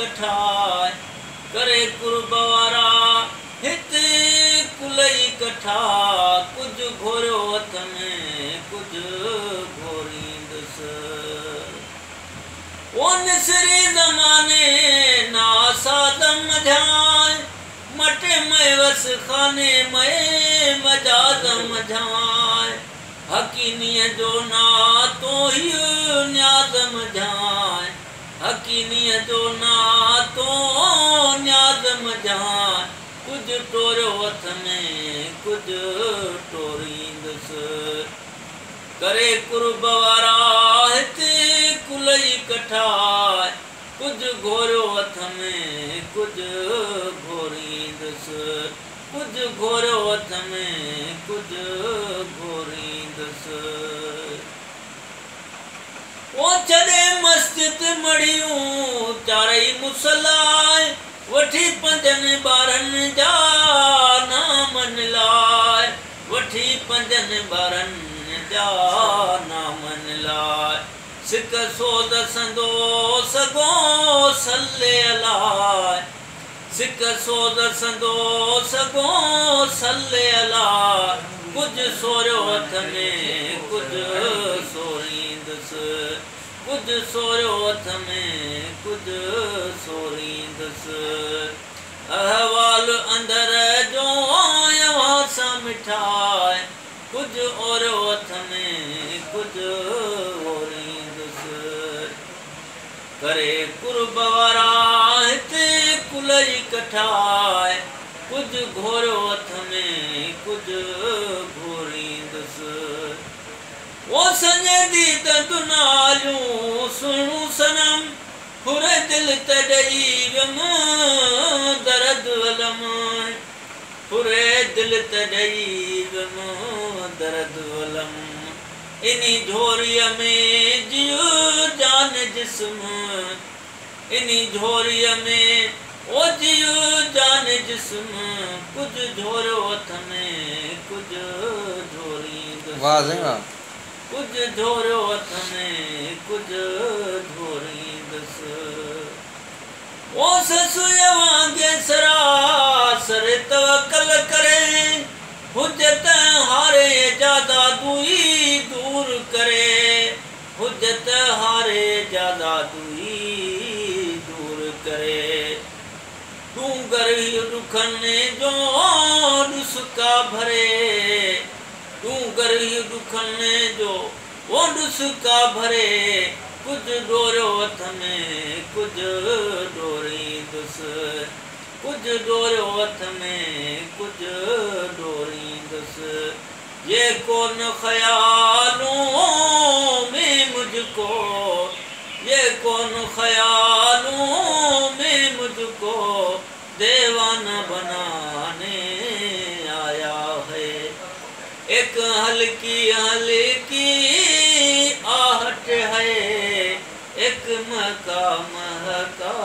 ڪٺا، ڪري قرب وارا هت ڪلئي ڪٺا، ڪجهه گهوريو هٿ ۾ ڪجهه گهوريندس. او نسري زماني ناسادم منجهان، مٽي مئي وس خاني مئي مجاز منجهان، حقينيءَ جو ناتو هيءُ نياز منجهان، حقينيءَ جو ناتو نياز منجهان، ڪجهه ٽوريو هٿ ۾ ڪجهه ٽوريندس. ڪري قرب وارا هت ڪلئي ڪٺا، ڪجهه گهوريو هٿ ۾ ڪجهه گهوريندس، ڪجهه گهوريو هٿ ۾ ڪجهه گهوريندس. او ڇڏي مسجد مڙيون چارئي مصلائي، وٺي پنجن ٻارن جا نامن لاءِ، وٺي پنجن ٻارن جا نامن لاءِ، سڪ سوز سندو سگهو سلي لاءِ، سڪ سوز سندو سگهو سلي لاءِ، ڪجهه سوريو هٿ ۾ ڪجهه سوريندس، ڪجهه سوريو هٿ ۾ ڪجهه سوريندس. احوال اندر جو اوهان سان مٺائي، ڪجهه اوريو هٿ ۾ ڪجهه اوريندس. ڪري قرب وارا هت ڪلئي ڪٺائي، ڪجهه گهوريو هٿ ۾ ڪجهه گهوريندس. او سڃي ديد دناليون سهڻو صنم، ڦري دل ته ڏيئي ويم درد الم، ڦري دل ته ڏيئي ويم درد الم. انهي جهوريءَ ۾ جيءُ جان جسم، انهي جهوريءَ ۾ او جيءُ جان جسم، ڪجهه جهوريو هٿ ۾ ڪجهه جهوريندس. واهه سائين واهه. ڪجهه جهوريو هٿ ۾ ڪجهه جهوريندس. او سسئيءَ وانگي سراسر توڪل ڪري، حجت هاري جادادوئي دور ڪري، حجت هاري جادادوئي دور ڪري. ڏونگر ئي ڏکن جو ڏسڪا ڀري، ڏونگر ئي ڏکن جو او ڏسڪا ڀري، ڪجهه ڏوريو هٿ ۾ ڪجهه ڏوريندس، ڪجهه ڏوريو هٿ ۾ ڪجهه ڏوريندس. ये कौन ख़यालों में मुझको, ये कौन ख़यालों में मुझको दीवाना बनाने आया है। एक हल्की हल्की आहट है, एक महका महका